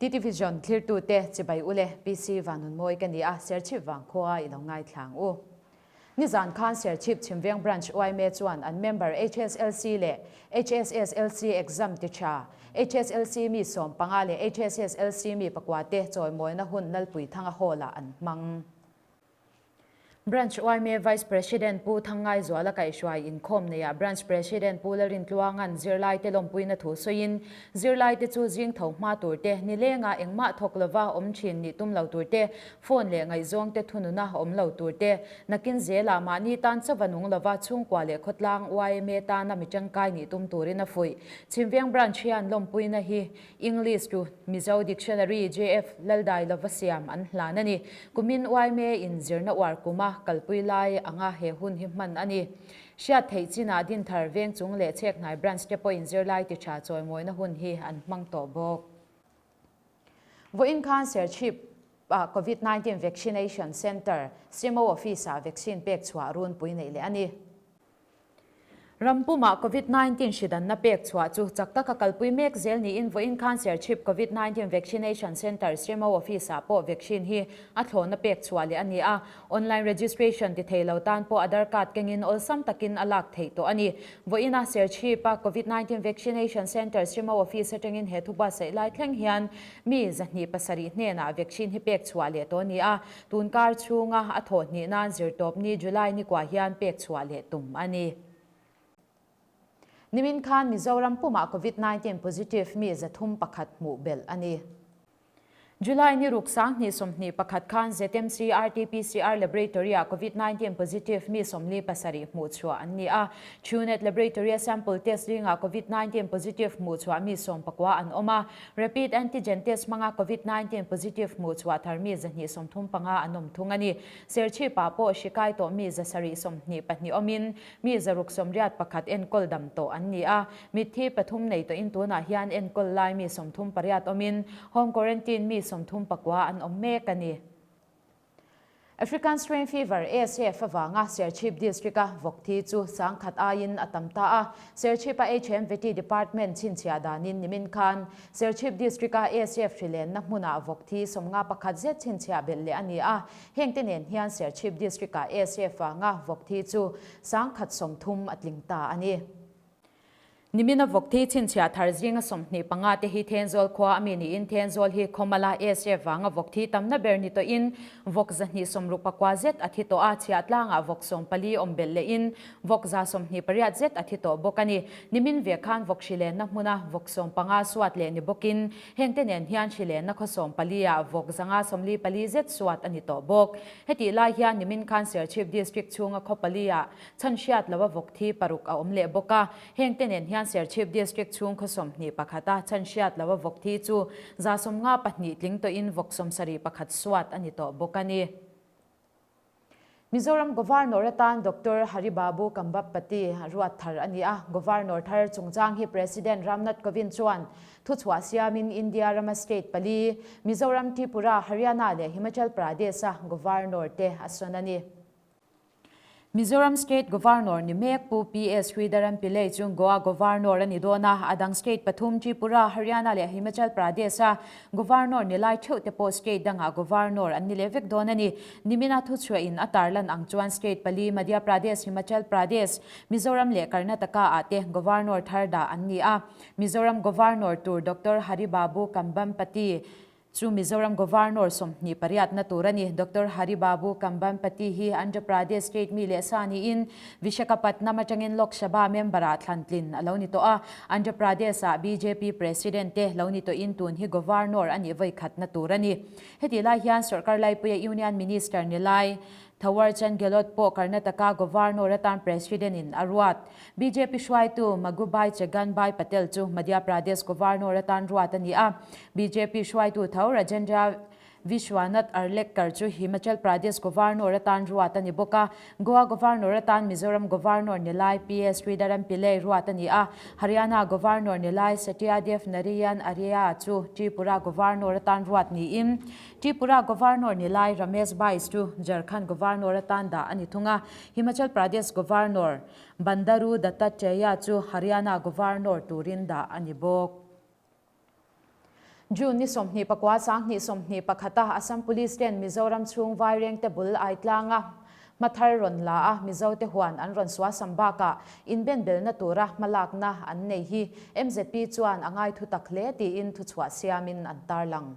TTVision thlirtute chibai ule PC Vanunmawi ka ni a, Serchhip vangkhua i lo ngaithlang u. Nizan khan Serchhip Chhimveng Branch yma chuan an member HSLC leh HSSLC exam ti tha, HSLC mi 15 leh HSSLC mi pakua te chawimawina hun Lalpuithanga Hall-ah an hmang. Branch yma Vice President Pu Thangngaizuala kaihhruai inkhawm neiah Branch President Pu Lalrintluanga'n zirlaite lawmpuina thu sawiin, zirlaite chu zing tho hma turte, nilenga engmah thawk lova awm thin nih tum lo turte, phone leh ngaihzawngte thununa awm lo turte, nakin zelah mahni tan chauva nung lova chhungkua leh khawtlang yma tana mi tangkai nih tum turin a fuih. Chhimveng Branch hian lawmpuina hi English to Mizo Dictionary JF Laldailova siam an hlan a ni. Kumin yma in zirna uar kuma kalpui lai anga he hun hi hman a ni. Hriat theih chinah Dinthar veng chung leh Chhekhnai Branch te pawhin zirlai ti tha chawimawina hun hi an hmang tawh bawk. Vawiin khan Serchhip ah Covid 19 Vaccination Centre, CMO Office ah vaccine pek chhuah runpui neih leh a ni. Ram pumah Covid 19 hridanna pek chhuah chu chak taka kalpui mek zel niin vawiin khan Serchhip Covid 19 Vaccination Centre CMO Office-ah pawh vaccine hi a thlawhna pek chhuah leh a ni a. Online registration ti thei lo tan pawh Aadhaar card kengin awlsam takin a lak theih tawh a ni. Vawiina Serchhip-a Covid 19 Vaccination Centre CMO Office atangin he thubuatsaih lai thleng hian mi 207 hnenah vaccine hi pek chhuah leh tawh a ni a. Tun kar chhunga a thawh hnih nan zirtawpni July ni kuah hian pek chhuah leh tum a ni. Nimin khan Mizoram pumah Covid 19 positive mi 301 hmuh belh a ni. July ni ruk 2021 khan ZMC RT-PCR Laboratory-ah Covid 19 positive mi 47 hmuh chhuah an ni a. Truenat Laboratory-a sample test zingah Covid 19 positive hmuh chhuah mi 19 an awm a. Rapid antigen test hmanga Covid 19 positive hmuh chhuah thar mi 235 an awm thung a ni. Serchhip-ah pawh hri kai tawh mi 722 awmin mi 681 enkawl dam tawh an ni a. Mitthi pathum nei tawhin tunah hian enkawl lai mi 38 awmin home quarantine mi 39 an awm mek a ni. African Swine Fever, ASF, avanga Serchhip District-a vawk thi chu 10,000 aiin a tam ta a. Serchhip-a HMVT Department chhinchhiah danin nimin khan Serchhip District-a ASF hrilenna hmunah vawk thi 51 zet chhinchhiah belh leh a ni a. Hengte nen hian Serchhip District-a ASF vanga vawk thi chu 1030 a tling ta a ni. Nimina vawk thi chhinchhiah thar zinga 25 te hi Thenzawl khua a mi niin Thenzawl hi Khawmala ASF vanga vawk thi tamna ber ni tawhin vawk 269 zet a thi tawh a, chhiahtlangah vawk 14 awm belh lehin vawk 128 zet a thi tawh bawk a ni. Nimin ve khan vawk hrilenna hmuna vawk 15 suat leh ni bawkin hengte nen hian hrilenna khaw 14 ah vawk 144 zet suat a ni tawh bawk. Hetih lai hian nimin khan Serchhip District chhunga khaw pali ah Chhan hriat lo a vawk thi paruk a awm leh bawk a, heng te nen hian Serchhip District chhung khaw 21 a chhan hriat lo a vawk thi chu 52 tling tawhin vawk 71 suat a ni tawh bawk a ni. Mizoram Governor atan Doctor Hari Babu Kambhampati ruat thar a ni a, Governor thar chungchang hi President Ramnath Kovind chuan thuchhuah siamin India rama state pali, Mizoram, Tripura, Haryana leh Himachal Pradesh-a Governor te a sawn a ni. Mizoram State Governor ni mek Pu PS Sridharan Pillai chu Goa Governor a ni dawn a, a dang state pathum Tripura, Haryana leh Himachal Pradesh-a Governor ni lai theuh te pawh state dangah Governor an ni leh vek dawn a ni. Nimina thuchhuahin a tarlan ang chuan state pali Madhya Pradesh, Himachal Pradesh, Mizoram leh Karnataka-ah te Governor thar dah an ni a. Mizoram Governor tur Doctor Hari Babu Kambhampati Chu Mizoram Governor 28 na tur a ni. Doctor Hari Babu Kambhampati hi Andhra Pradesh state mi leh sa niin Visakhapatnam atangin Lok Sabha member-ah thlantlin a lo ni tawh a. Andhra Pradesh-ah bjp President te lo ni tawhin tun hi Governor a nih vawikhatna tur a ni. Hetih lai hian Sorkar Laipuia Union Minister ni lai Thawar Chand Gehlot pawh Karnataka Governor atan President in a ruat. Bjp hruaitu Magubai Chaganbhai Patel chu Madhya Pradesh Governor atan ruat a ni a. Bjp hruaitu tho Rajendra Vishwanath Arlekar chu Himachal Pradesh Governor atan ruat a ni bawk a. Goa Governor atan Mizoram Governor ni lai PS Sridharan Pillai ruat a ni a. Haryana Governor ni lai Satyadev Narayan Arya chu Tripura Governor atan ruat niin Tripura Governor ni lai Ramesh Bais chu Jharkhand Governor atan dah a ni thung a, Himachal Pradesh Governor Bandaru Dattatreya chu Haryana Governor turin dah a ni bawk. June ni 29 21 a Assam Police ten Mizoram chhung Vairengte bul Aitlanga hmathar rawn la a Mizote huan an rawn suasam bakah inbenbelna tura hmalakna an nei hi mzp chuan a ngai thutak hle tiin thuchhuah siamin an tarlang.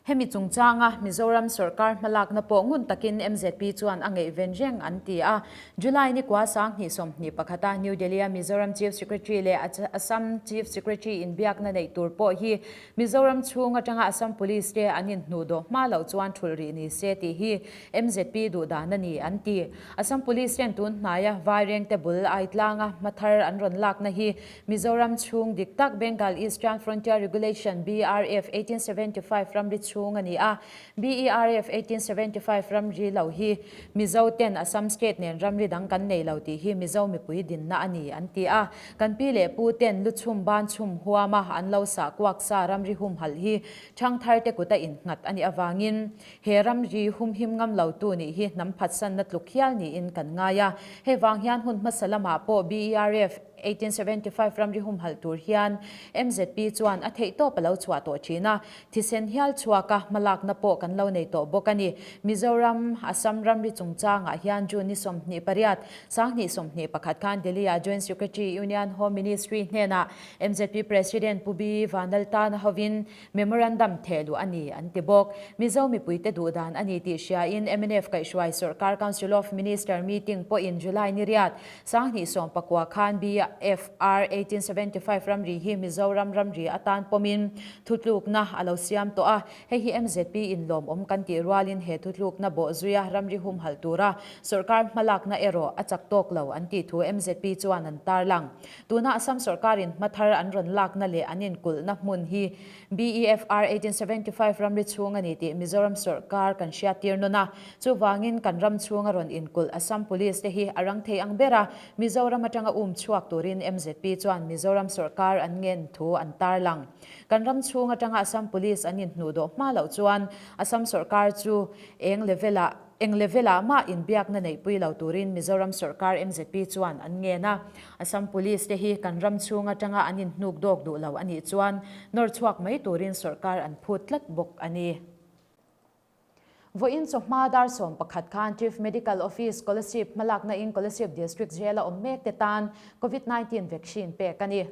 Hemi chungchanga Mizoram sawrkar hmalakna pawh ngun takin mzp chuan a ngaihven reng an ti a. July ni kua 2021 a New Delhi-a Mizoram Chief Secretary leh Assam Chief Secretary inbiakna neih tur pawh hi Mizoram chhung atanga Assam Police te an inhnuhdawh hma loh chuan thulh rih ni se tih hi mzp duhdan a ni an ti. Assam Police ten tun hnaia Vairengte bul Aitlanga hmathar an rawn lakna hi Mizoram chhung dik tak Bengal Eastern Frontier Regulation, BRF, 1875 ramri chhung a ni a. BERF 1875 ramri lo hi Mizo ten Assam State nen ramri dang kan nei lo tih hi Mizo mipui dinna a ni an ti a. Kan pi leh pu ten lu chhum ban chhum huama an lo sah kuak sa ramri humhalh hi thangthar te kuta innghat a nih avangin He ramri humhim ngam lo tu nih hi hnam phatsanna tluk hial niin kan ngai a. Hei vang hian hun hmasa lamah pawh BERF 1875 ramri humhalh tur hian mzp chuan a theihtawp a lo chhuah tawh thin a. Thisen hial chhuaka hmalakna pawh kan lo nei tawh bawk a ni. Mizoram, Assam ramri chungchangah hian June ni 28, 2021 khan Delhi-ah Joint Secretary Union Home Ministry hnenah mzp President Pu B Vanlaltana hovin Memorandum theh luh a ni, an ti bawk. Mizo mipuite duh dan a ni tih hriain mnf kaihhruai sawrkar Council of Minister meeting pawhin July ni riat, 2019 khan BFR 1875 ramri hi Mizoram ramri atan pawmin thutlukna a lo siam tawh a. Hei hi mzp in lawmawm kan tih rualin he thutlukna bawh zuia ramri humhalh tura sawrkar hmalakna erawh a chak tawk lo an tih thu mzp chuan an tarlang. Tuna Assam sawrkarin hma thar an rawn lakna leh an inkulhna hmun hi BEFR 1875 ramri chhung a ni tih Mizoram sawrkar kan hriattir nawn a. Chuvangin kan ram chhunga rawn inkulh Assam Police te hi a rang thei ang ber a, Mizoram atanga um chhuak turin mzp chuan Mizoram sawrkar an ngen thu an tarlang. Kan ram chhung atanga Assam Police an inhnuhdawh hma loh chuan Assam sawrkar chu eng level-ah Eng level-ah mah inbiakna neihpui lo turin Mizoram sawrkar mzp chuan an ngen a. Assam Police te hi kan ram chhung atanga an inhnuk dawk duh lo a nih chuan nawr chhuak mai turin sawrkar an phut tlat bawk a ni. Vawiin chawhma dar 11 khan Chief Medical Office Kolasib hmalakna in Kolasib District Jail a awm mek te tan Covid 19 vaccine pek a ni.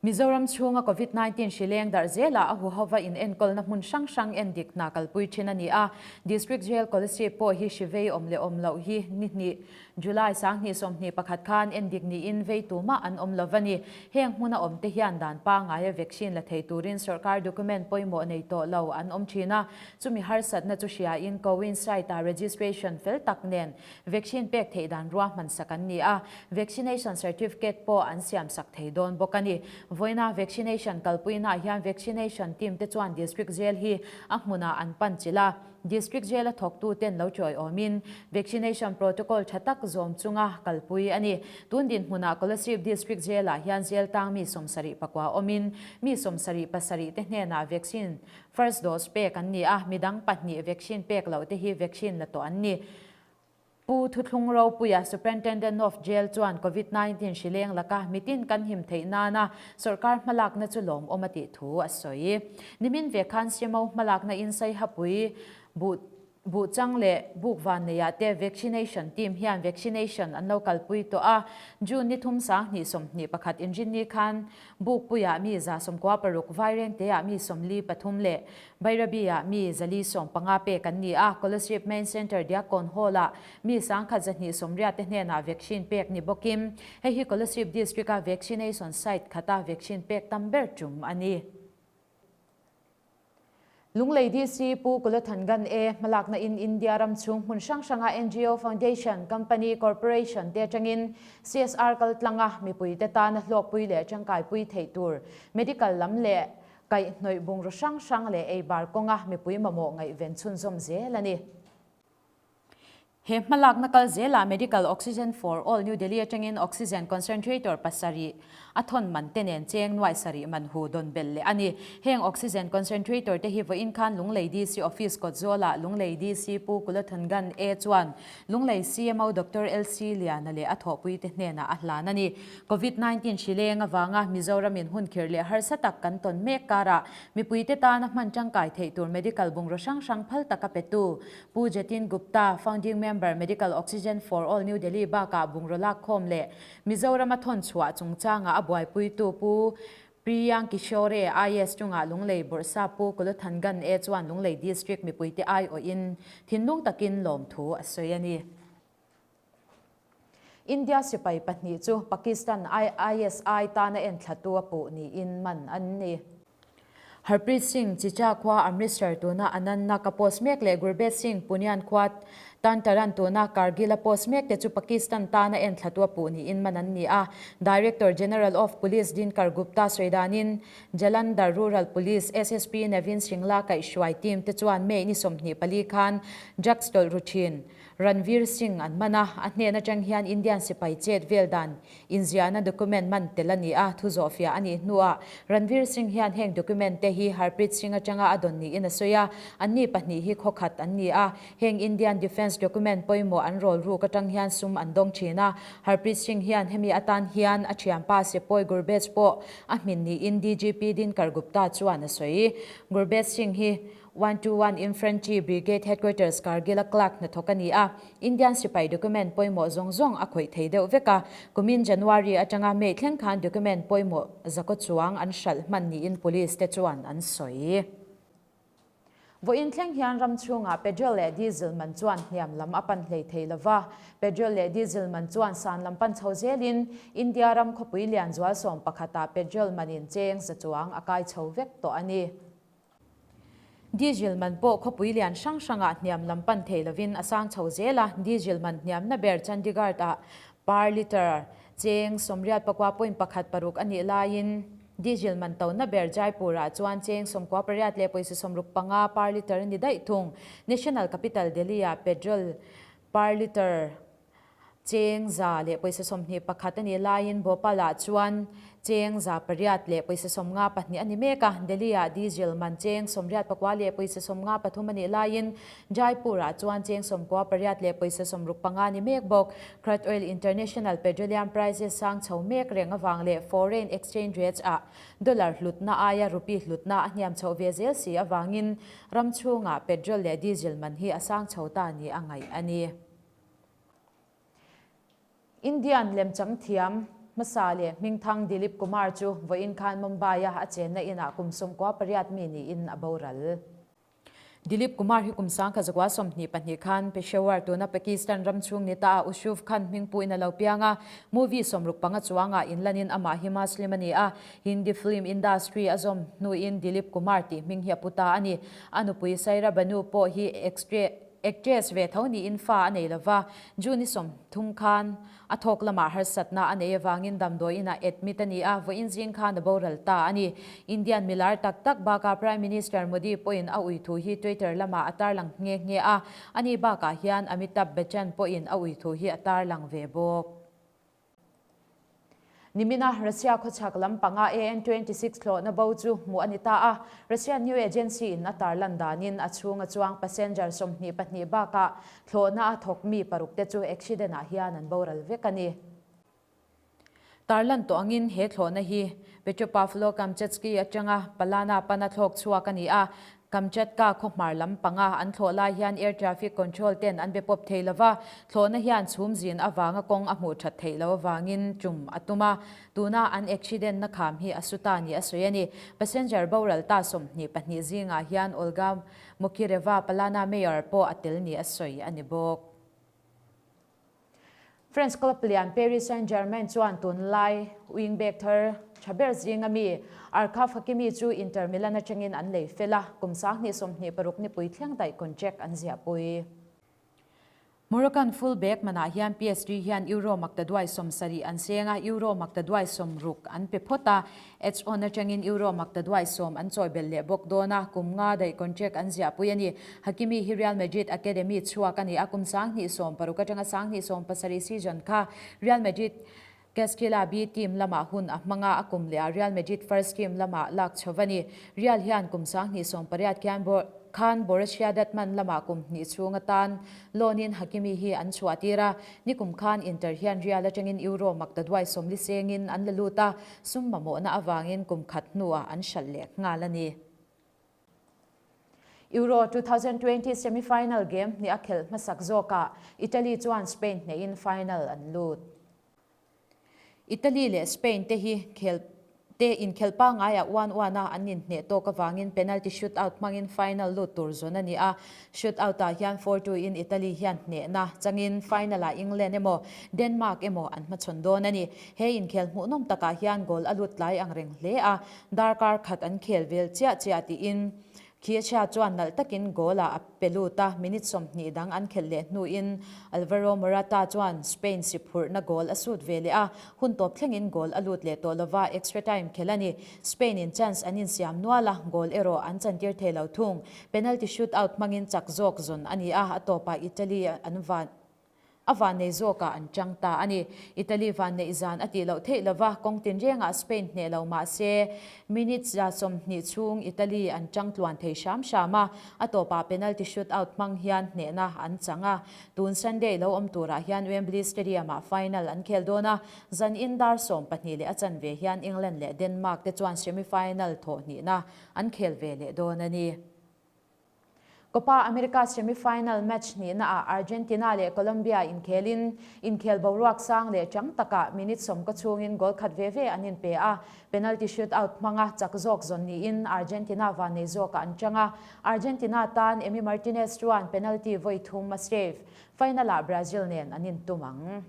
Mizoram chhunga Covid 19 hri leng darh zelah a huhova inenkawlna hmun hrang hrang en dik hna kalpui thin a ni a. District Jail Kolasib pawh hi hri vei awm leh awm loh hi ni hnih, July 2021 khan en dik niin vei tumah an awm lo va ni. Heng hmuna awm te hian dan pangaia vaccine la thei turin sawrkar document pawimawh nei tawh lo an awm thin a. Chumi harsatna chu hriain CoWIN site-ah registration fel tak nen Vaccine pek theih dan ruahman sak an ni a, vaccination certificate pawh an siam sak thei dawn bawk a ni. Vawiina vaccination kalpuinaah hian vaccination team te chuan district jail hi a hmunah an pan chilh a, district jail a thawktu ten lo chawiawmin vaccination protocol tha tak zawm chunga kalpui a ni. Tun dinhmunah Kolasib district jail ah hian jail tang mi 74 awmin mi 77 te hnenah vaccine first dose pek an ni a, midang pahnih vaccine pek loh te hi vaccine la tawh an ni. Pu Thuthlung Ropuia, Superintendent of Jail chuan Covid 19 hri leng laka mitin kan him theih nana sawrkar hmalakna chu lawmawm a tih thu a sawi. Nimin ve khan CMO hmalakna in Saihapui buh Buhchang leh Bukvan neiah te vaccination team hian vaccination an lo kalpui tawh a. June ni thum 2021 inrinni khan Bukpuiah mi 96, Vairengteah mi 43 leh Bairabi-ah mi 415 pek an ni a, Kolasib Main Centre Diakkawn Hall-ah mi 1180 te hnenah vaccine pek ni bawkin, hei hi Kolasib District-a vaccination site khata vaccine pek tam ber tum a ni. Lunglei DC Pu Kulathangan E hmalakna in India ram chhung hmun hrang hranga ngo, Foundation, Company, Corporation te atangin CSR kaltlanga mipuite tana hlawkpui leh tangkaipui theih tur medical lam leh Kaihhnawih bungraw hrang hrang leh ei bar kawnga mipui mamawh ngaihven chhunzawm zel a ni. He hmalakna kal zelah Medical Oxygen for All New Delhi atangin Oxygen Concentrator pasarih a thawn man te nen cheng nuai sarih man hu dawn belh leh a ni. Heng Oxygen Concentrator te hi vawiin khan Lunglei DC Office kawt zawlah Lunglei DC Pu Kulathangan A chuan Lunglei CMO Doctor LC Liana leh a thawhpui te hnenah a hlan a ni. Covid 19 hri leng avanga Mizoramin hun khirh leh harsa tak kan tawn mek karah mipuite tana hman tangkai theih tur medical bungraw hrang hrang phal taka petu Pu Jatin Gupta, Founding Member, Medical Oxygen for All New Delhi bakah bungraw lakkhawm leh Mizorama thawn chhuah chungchanga a buaipuitu Pu Priyank Kishore, IAS chungah Lunglei Bawrhsa Pu Kulothangan E chuan Lunglei District mipuite aiawhin thinlung takin lawmthu a sawi a ni. India sipai pahnih chu Pakistan ISI tana enthlatu a puh niin man an ni. Harpreet Singh, Chicha khua Amritsar tuna Anantnag a post mek leh Gurbet Singh, Punian khua Tantaran tuna Kargil a post mek te chu Pakistan tana enthlatu a puh niin man an ni a. Director General of Police Dinkar Gupta sawi danin Jalandhar Rural Police SSP Naveen Singla kaihhruai team te chuan May ni 24 khan drugs tawlh ru thin. Ranveer Singh an man a, a hnen atang hian Indian sipai chet vel dan inziahna document man tel a ni a, thu zawhfiah a nih hnuah Ranveer Singh hian heng document te hi Harpreet Singh atanga a dawn niin a sawi a, anni pahnih hi khawkhat an ni a, heng Indian Defence document pawimawh an rawl ruk atang hian sum an dawng thin a, Harpreet Singh hian hemi atan hian a thianpa Sepoy Gurbej pawh a hmin niin DGP Dinkar Gupta chuan a sawi. Gurbej Singh hi One to One Infantry Brigade Headquarters Kargil a clerk hnathawk a ni a, Indian sipai document pawimawh zawng zawng a khawih thei deuh vek a, kumin January atanga May thleng khan document pawimawh zakaw chuang an hralh hman niin police te chuan an sawi. Vawiin thleng hian ram chhungah petrol leh diesel man chuan hniam lam a pan hlei thei lo va, petrol leh diesel man chuan san lam pan chho zelin India ram khawpui lian zual sawm pakhatah petrol manin cheng za chuang a kai chho vek tawh a ni. Diesel man pawh khawpui lian hrang hrangah hniam lam pan thei lovin a sang chho zel a, diesel man hniamna ber Chandigarh-ah per litre cheng 84.16 a nih laiin diesel man tona ber Jaipur-ah chuan cheng 98.65 per litre a ni daih thung. National capital Delhi-ah petrol per litre Cheng 121 a nih laiin Bhopal-ah chuan cheng 852 a ni mek a, Delhi-ah diesel man cheng 84.53 a nih laiin Jaipur-ah chuan cheng 98.65 a ni mek bawk. Crude oil international petroleum prices sang chho mek reng avang leh foreign exchange rates-ah dollar hlutna aia rupee hlutna a hniam chhoh ve zel si avangin ram chhungah petrol leh diesel man hi a sang chho ta ni a ngaih a ni. Indian lemchang thiam hmasa leh hmingthang Dilip Kumar chu vawiin khan Mumbai-a a chenna inah kum 98 mi niin a boral. Dilip Kumar hi kum 1922 khan Peshawar tuna Pakistan ram chhung ni ta a Ushuf Khan hmingpuin a lo piang a, movie 65 chuangah inlanin amah hi Muslim a ni a, Hindi film industry a zawm hnuin Dilip Kumar tih hming hi a pu ta a ni. A nupui Saira Banu pawh hi Actress ve tho niin fa a nei lova, June i 30 khan a thawk lamah harsatna a nei avangin damdawi inah admit a ni a, vawiin zing khan a boral ta a ni. Indian milar tak tak bakah Prime Minister Modi pawhin a ui thu hi Twitter lamah a tarlang nghe nghe a, ani bakah hian Amitabh Bachchan pawhin a ui thu hi a tarlang ve bawk. Nimina Russia khawchhak lam panga AN-26 thlawhna bo chu hmuh a ni ta a, Russian New Agency in a tarlan danin a chhunga chuang passenger 22 bakah thlawhna a thawk mi paruk te chu accident ah hian an boral vek a ni. Tarlan tawh angin he thlawhna hi Petropavlo-Kamchatsky atanga Palana pana thlawk chhuak a ni a, Kamchatka khaw hmar lam panga an thlawh lai hian air traffic control ten an be pawp thei lo va, thlawhna hian chhum zin avanga kawng a hmuh that theih loh avangin tum a tum a, tuna an accident na kham hi a su ta ni a sawi a ni. Passenger boral ta 22 zingah hian Olga Mokhireva, Palana Mayor pawh a tel ni a sawi a ni bawk. French club lian Paris Saint-Germain chuan tunlai wing-back thar tha ber zinga mi Achraf Hakimi chu Inter Milan atangin an lei fel a, kum 2026 nipui thleng daih contract an ziahpui. Moroccan full-back manah hian PSG hian Euro maktaduai 70 an seng a, Euro maktaduai 60 an pe phawt a, Edge-on atangin Euro maktaduai 10 an chawi belh leh bawk dawn a, kum nga daih contract an ziahpui a ni. Hakimi hi Real Madrid academy chhuak a ni a, kum 2016 atanga 2017 season kha Real Madrid Castilla B team lamah hun a hmang a, a kum leh ah Real Madrid first team lamah lak chho a ni. Real hian kum 2018 khian khan Borussia Dortmund lamah kum hnih chhung atan loan in Hakimi hi an chhuah tir a, nikum khan Inter hian Real atangin Euro maktaduai 40 sengin an la lut a, sum mamawhna avangin kum khat hnuah an hralh leh nghal a ni. Euro 2020 semi-final game hnih a khelh hmasak zawkah Italy chuan Spain hnehin final an lut. Italy leh Spain te hi khel te inkhelh pangaiah uan uan a an inhneh tawk avangin penalty shootout hmangin final lut tur zawn a ni a. Shootout ah hian 4-2 in Italy hian hnehna changin final ah England emaw Denmark emaw an hmachhawn dawn a ni. He inkhel hmuhnawm takah hian goal a lut tlai ang reng hle a, darkar khat an khel vel chiah chiah tiin Chiesa chuan nalh takin goal ah a pe lut a, minute 20 dang an khelh leh hnuin Alvaro Morata chuan Spain si phurhna goal a sut ve leh a, hun tawp thlengin goal a lut leh tawh lova, extra time khelh a ni. Spain in chance an insiam nual a, goal erawh an chantir thei lo thung. Penalty shootout hmangin chak zawk zawn a ni a, a tawpah Italy an van. A vannei zawkah an chang ta a ni. Italy vanneih zan a tih loh theih lova, kawng tinrengah Spain hneh lo mah se, minute 20 chhung Italy an chang tluan thei hram hram a, a tawpah penalty shootout hmang hian hnehna an chang a. Tun Sunday lo awm turah hian Wembley Stadium-ah final an khel dawn a, zan in dar 12 leh a chanve hian England leh Denmark te chuan semi-final thawh hnihna an khel ve leh dawn a ni. Copa America semi-final match hnihna ah Argentina leh Colombia inkhelin inkhel boruak sang leh chang takah minute 10 ka chhungin goal khat ve ve an inpe a, penalty shootout hmanga chak zawk zawn niin Argentina vannei zawkah an chang a, Argentina tan Emi Martinez chuan penalty vawi thum a save. Final ah Brazil nen an intum ang.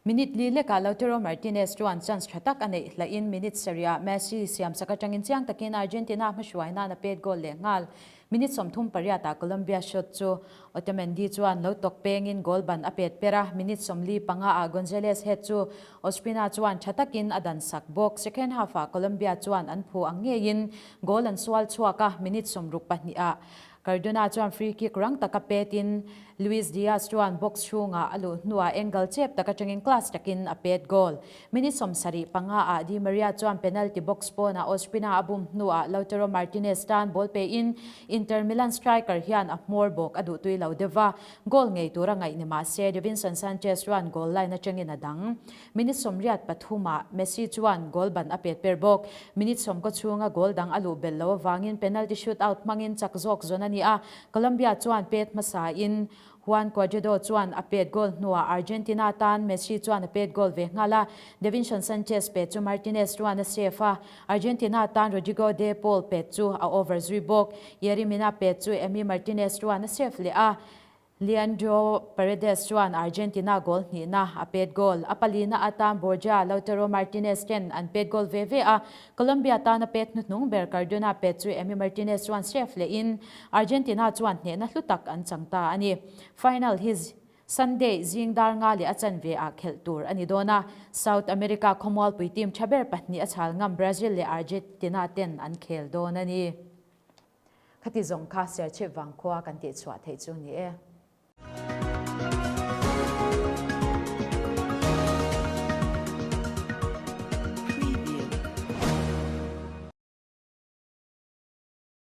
Minute li lekah Lautaro Martinez chuan chance tha tak a neih hlahin minute sarihah Messi siamsak atangin chiang takin Argentina hmahruai nan a pet goal leh nghal. Minute 38 ah Colombia shot chu Otamendi chuan lo tawk pengin goal ban a pet per a, minute 45 ah Gonzalez head chu Ospina chuan tha takin a dan sak bawk. Second half ah Colombia chuan an phu ang ngeiin goal an sual chhuak a, minute 62 ah Cardona chuan free kick rang taka petin Luis Diaz chuan box chhungah a luh hnuah angle chep tak atangin class takin a pet goal. Minute 75 ah Di Maria chuan penalty box pawnah Ospina a bum hnuah Lautaro Martinez tan ball pein Inter Milan striker hian a hmawr bawk a duhtui lo deuh va, goal ngei tura ngaih ni mah se Davinson Sanchez chuan goal line atangin a dang. Minute 83 ah Messi chuan goal ban a pet per bawk. Minute 90 chhunga goal dang a luh belh lo avangin penalty shootout hmangin chak zawk zawn a ni a, Colombia chuan pet hmasa in Juan Cuadrado chuan a pet goal hnuah Argentina tan Messi chuan a pet goal ve nghal a, Davinson Sanchez pet chu Martinez chuan a save a, Argentina tan Rodrigo De Paul pet chu a over zui bawk. Yerry Mina pet chu Emi Martinez chuan a save leh a, Leandro Paredes chuan Argentina goal hnihna a pet goal. A palina atan Borja, Lautaro Martinez ten an pet goal ve ve a, Colombia tana pet hnuhnung ber Cardona pet chu Emi Martinez chuan save lehin Argentina chuan hnehna hlu tak an chang ta a ni. Final hi Sunday zing dar nga leh a chanve ah khelh tur a ni dawn a, South America khawmualpui team tha ber pahnih a chhal ngam Brazil leh Argentina ten an khel dawn a ni. Khati zawng kha Serchhip vangkhua kan tihchhuah theih chu ni e.